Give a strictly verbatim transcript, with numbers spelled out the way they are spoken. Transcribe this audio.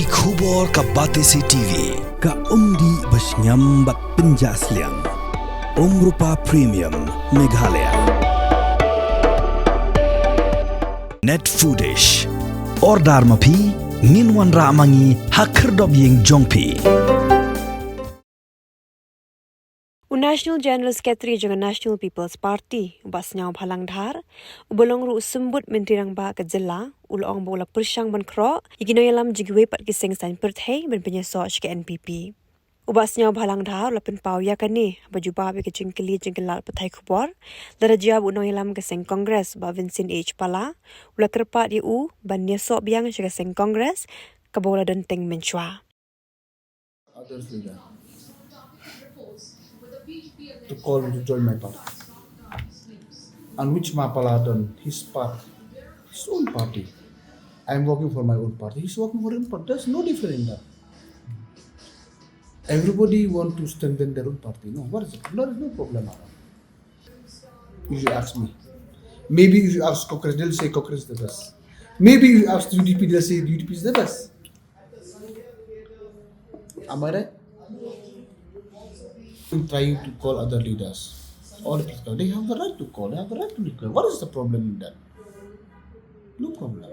Ki khubor ka Batesi T V, ka umdih ba shngiam bad pynjah sliang. Umrupa Premium Meghalaya. Net Foodish. Order ma phi, ngin wanrah ma ngi ha khyrdop ïing jong phi. U National General Secretary jong ka National People's Party, u Bah Sniawbhalang Dhar, uba long ruh u symbud Myntri Rangbah ka jylla, u la ong ba u la pyrshang ban khroh ïa ki nongïalam jong kiwei pat ki seng saiñ pyrthei ban pynïasoh sha ka N P P. U Bah Sniawbhalang Dhar u la pynpaw ïa kane haba jubab ïa ka jingkylli jong ki lad pathai khubor, lada jia ba u nongïalam ka seng Congress, Bah Vincent H Pala, u la kyrpad ïa u ban ïasoh biang sha ka seng Congress kaba u la don teng mynshuwa. Others leader to call me to join my party. And which Mapala done his part, his own party. I am working for my own party. He's working for his own party. There's no difference in that. Everybody want to strengthen their own party. No, what is it? There is no problem at all. If you ask me. Maybe if you ask Congress, they'll say Congress is the best. Maybe if you ask U D P, they'll say U D P is the best. Am I right? I'm trying to call other leaders. All the people, they have the right to call, they have the right to request. What is the problem in that? No problem.